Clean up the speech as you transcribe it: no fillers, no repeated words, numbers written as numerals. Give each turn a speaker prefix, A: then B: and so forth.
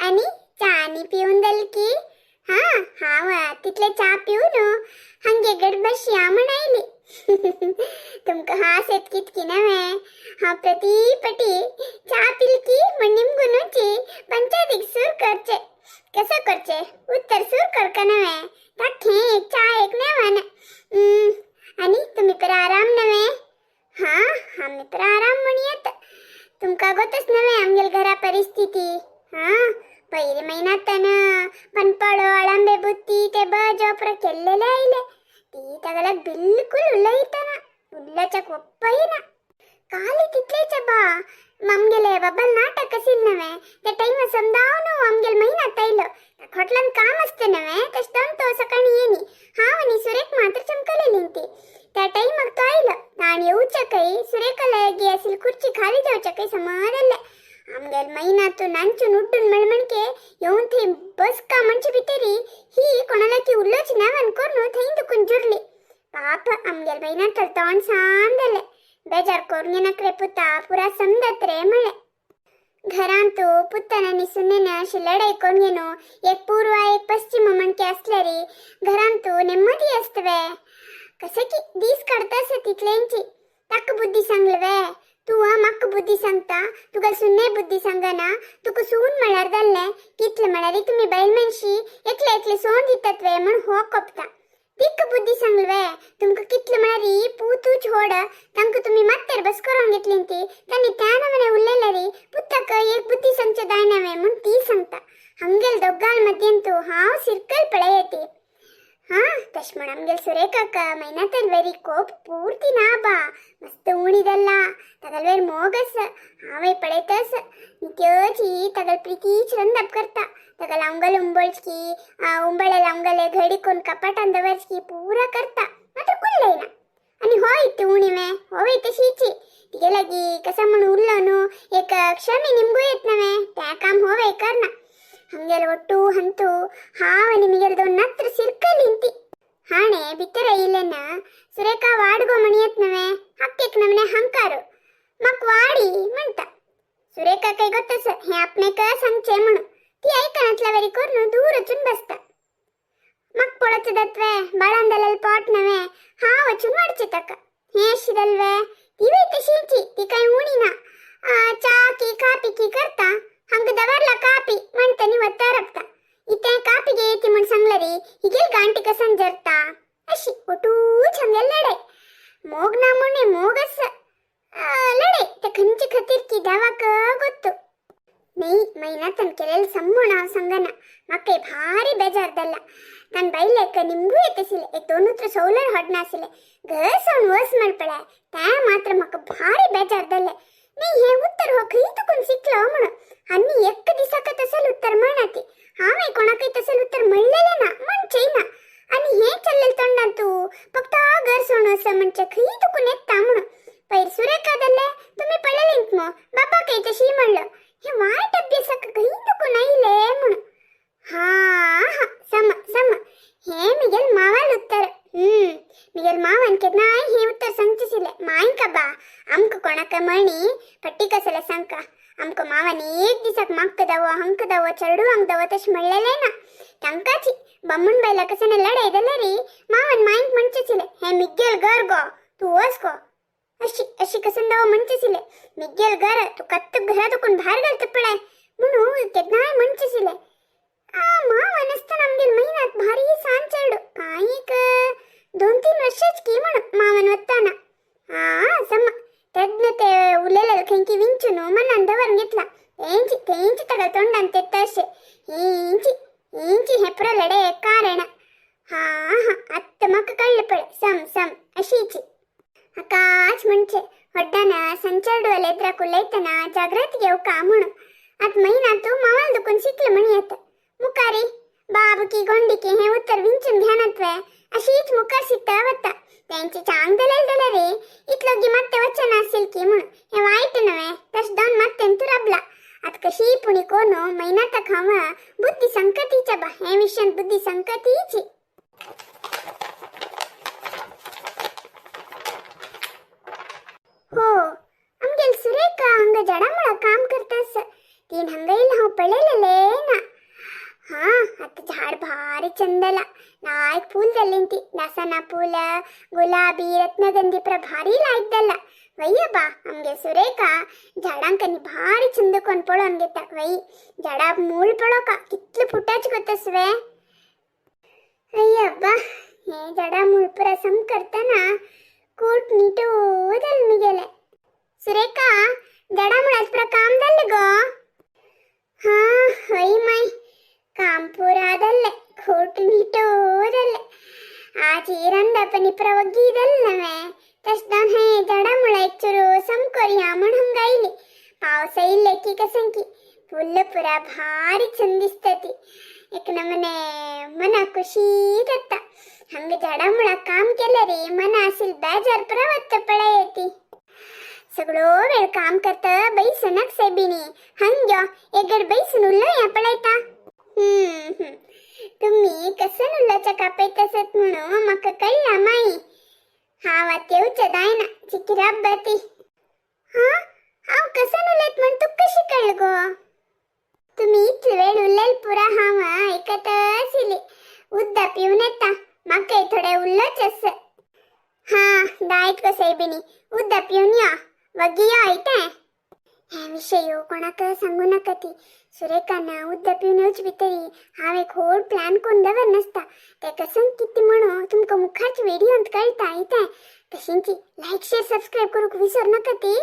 A: आनी च्या आनी पिवन जाल की हा हांव तितले च्या पिवन हांगे गडबशी म्हण आयली. तुमकां हांस येत कितकी नवे हांव प्रति पटी च्या पिलकी म्हण निमगुनूची पंचायतीक सूर करचे. कसं करचे उत्तर सूर करका नवे ताखे एक च्या एक नेवान. आणि तुम्ही तर आराम नवे? हा आम्ही तर आराम म्हणयत. तुमका गोतच नव्हे आमगेल घरा परिस्थिती. हा पहिले महिन्यात पणपळो अळंबे बुत्ती ते बजोपर केल्लेले आयले. ती तगला बिलकुल उलयतना उल्लच्या कोप्पही ना. ಖಾಲಿ ತಿತ್ಲೇಚ ಬಾ आमगेले बब्बल नाटक असील नव्हे त्या टाइम समजाव आमगेल महिना तैल होटलान काम असते नव्हे तशें तो सकाळी येनी हांव आनी सुरेख मात्र चमकलेली ती. त्या टाइमाक तो आयलो आनी येवच्या काही सुरेखाला गी असील खुर्ची खाली जावच्या काही समाधानले. आमगेल महिना तू नांचून उड्डून मळमणके येऊन थंय बसका म्हणजे भितरी ही कोणाला की उल्लोच नावान करून थंय दुखून जुरली. पाप आमगेल महिना तर तोंड सांदले. बेजार करून घेनाक रे पुता, पुरा समजत रे म्हळे. घरांतू पुत्तन आनी सुनेन अशी लढाई करून घेನು एक पूर्व एक पश्चिम म्हणके असले घरांतू नेమ్మदी असतवे. कसे की दीस काढतास तितल्यांची. ताका बुद्धी सांगलवे तू म्हाका बुद्धी सांगता, तुका सुने बुद्धी सांगना. तुका सून म्हळ्यार जाल्लें कितले म्हळ्यार तुमी बैल मनशी एकले एकले सोन दितात वे म्हण हो कोपता. तिका बुद्धी सांगलवे तुमकां कितले म्हळ्यार पूतूच होड तांकां तुमी मात्तेर बस करून घेतली ती तांणी त्या नव्याने उलयले रे पुताक एक बुद्धी सांगचे दाय नव्हे म्हण ती सांगता. हंगेल दोगाल मध्यंतू हांव सिरकल पळयती. हा तश म्हण आमगेल सुरेखाक महिन्यातल वेरी कोप पूर्ती ना बा. मस्त उणीदಲ್ಲ तगल वेर मोगस हांवे पळयतस नित्योची तगल प्रीतीच रंदप करता. तगल अंगल उंबळची उंबळेल अंगले घडी कोण कपाटान दवरची पूरा करता मात्र उल्लयना. आणि होय ती उणीवे होय तशीची तिगे लागी कसा म्हण उरलो न्हू एक क्षमी निमगू येत नव्हे त्या काम होवे करना. हंगेल ಒಟ್ಟು ಹಂತು ಹಾವ್ आणि ಮಿಗೆಲ್ दोन ನತ್ರ ಸಿರ್ಕಲ್ ಇಂತಿ ಹಾಣೆ ಬಿತ್ತರ ಇಲ್ಲೆನ ಸುರೇಖಾ ವಾಡ್ಗೋ ಮಣಿಯತ್ ನವೆ ಹಕ್ಕೆಕ್ ನಮನೆ ಹಂಕಾರು मग वाडी म्हणता. सुरेखा काही गोतस हे आपणेक सांगचे म्हणून ती ऐकनातल्या वरी करून दूर वचून बसता. मग पळच दत्वे बाळांदलेल पॉट नव्हे हा वचून वाडचे ताका हे अशी दलवे ती वय तशीची ती काही उणी ना. चा की कापी की करता हंग दवरला कापी म्हणता नि वत्ता रबता इथे कापी घे ती म्हण सांगलं रे हिगेल गांटी कसन जरता अशी ಒಟೂಚ್ ಹಂಗೆಲ್ಲ ಲಡೈ ಮೋಗ್ ನಾ ಮೊನ್ನೆ ಮೋಗಸ್ लढाई ते खंयचे खातीर कित्याक ಗೊತ್ತು ನೈ ಮೈನಾ ತನ್ನ ಕೆಲೆಲ್ ಸಮ್ಮೋಣ ಸಂಗನ ಮಕ್ಕೈ ಭಾರಿ ಬೇಜಾರ್ದಲ್ಲ. ತನ್ನ ಬೈಲೆಕ್ಕ ನಿಮ್ಗೂ ಎತ್ತಿಸಿಲ್ಲ एक दोन ಸೌಲರ್ ಹೊಡ್ನಾಸಿಲೆ ಗರ್ಸೌನ್ ವರ್ಸ್ ಮಲ್ಪಳೆ ತ್ಯಾ ಮಾತ್ರ ಮಕ್ಕ ಭಾರಿ ಬೇಜಾರ್ದಲ್ಲೆ. ನೀ हे उत्तर हो खंय तुकून शिकलो म्हण आनी एक दिसाक तसल उत्तर म्हणती हांवें कोणाकय तसल उत्तर म्हणलेलें ना म्हणचेय ना. आनी हें चल्लें तोंडान तूं फक्त घरसोण असं म्हणजे खंय तुकून येता म्हणून. पयर सुरेखादल्ले तुम्ही पळयलींत मग बाबा काय तशी म्हणलं हे वायट अभ्यासाक खंय तुकून आयले म्हणून. हा हा सम सम हे मिगेल मावाल उत्तर. मिगेल मावान केन्नाय हें उत्तर सांगचें मांयका बा आमकां कोणाक म्हणी पट्टी कसले सांगका आमकां मावान एक दिसाक म्हाका दावो हंक दावो चेडवांक दावो तशें म्हणलेलें ना. तांकांची बामूण बायला कशें लढाय जाल्यार मावान मांयक म्हणचें हें मिगेल घर गो तूं वच गो अशी अशी कसन दावो म्हणचें मिगेल घर तूं कत्त घरा दुखून भायर घालता पळय म्हणून केन्नाय म्हणचें. आ मावान आसतना आमगेल महिन्यात भारी सान चेडू कांय एक 2-3 वर्षाच की म्हणून मावान वताना. हा सम तेन्ना ते उलयलेले खंय की विंचून मनान दवरून घेतला तेंची तेंची तगळ तोंडान तेत्ता अशें हेंची हेंची हें पुरो लढाये कारण. हा हा आत्तां म्हाका कळ्ळें पळय सम सम अशीची. हाकाच म्हणचे व्हड्डान संचेडवाले एद्राक उलयतना जागृत घेवका म्हणून. आतां महिना तूं मावाल दुखून शिकले म्हण येता मुखारी बाबकी गोंडिकी हें उत्तर विंचून घेनात अशीच मुखार शिकता वता तेंचे चांग दलेल दले रे इतलो गी मात्ते वचन असेल की म्हणून हें वायट नव्हे तशें दोन मात्तेन तूं राबला. आतां कशी पुणी कोण महिना तक हांव बुद्धी संकतीच्या बा हें विशयान बुद्धी संकतीची. हो आमगेल सुरेखा हांगा जडामुळा काम करतास तीन हांगा येयला हांव पळयलेलें ना. आता झाड भारी चंदला नायक फूल जाल्ली ती दासना फूल गुलाबी रत्नगंधी प्र भारी लायक जाल्ला. वయ్यబ్బा आमगे सुरेखा झाडांकनी भारी चंद कोण पळोवन घेता. वय झाडा मूळ पळोवका कितले फुटाच कोतसवे. अय्यब्बा हे झाडा मूळ पुरा सम करताना कूट नीट जाल मिगेले. सुरेखा झाडा मुळात पुरा काम जाल्लें गो. हा हय माय काम पुरा जाल्लें खोट नीट जाल्लें. आज रांदप आनी पुरा वग्गी जालें नवें. तशें जावन हें झाडा मुळा एक चुरू सम करया म्हूण हांगा आयली. पावस येयल्ले की कसं की फुल्ल पुरा भारी चंद दिसता ती. एक नमने मना खुशी जाता. हंग झाडा मुळा काम केलं रे मना असेल बेजार पुरा वत्त पळा येते. सगळो वेळ काम करत बैसनक सेबिनी हंग यो एगड बैसून उल्लो या पळयता. हम्म तुम्ही कसं उल्लोच्या कापयत असत म्हणून म्हाका कळ्ळा माई. हांव आतां येवचें जायना चिकी राब्बाती. हा हांव कसं उलयत म्हण तुका कशी कळ्ळें गो? तुम्ही इतलो वेळ उल्लेल पुरा हांव आयकत आशिल्ली. उद्दा पिवन येता म्हाकाय थोडें उल्लोच आस. हा दायत गो सायबिणी उद्दा पिवन यो वगी यो आयतें. हे विशय कोणाक सांगू नाका ती. सुरेखान उद्दा पिवन येवचे भितरी हांव एक व्हड प्लॅन करून दवर नासता. तेका सांग कितें म्हणून तुमकां मुखारच्या व्हिडियोंत कळटा आयतें. तशेंच लायक शेअर सबस्क्रायब करूंक विसर नाका ती.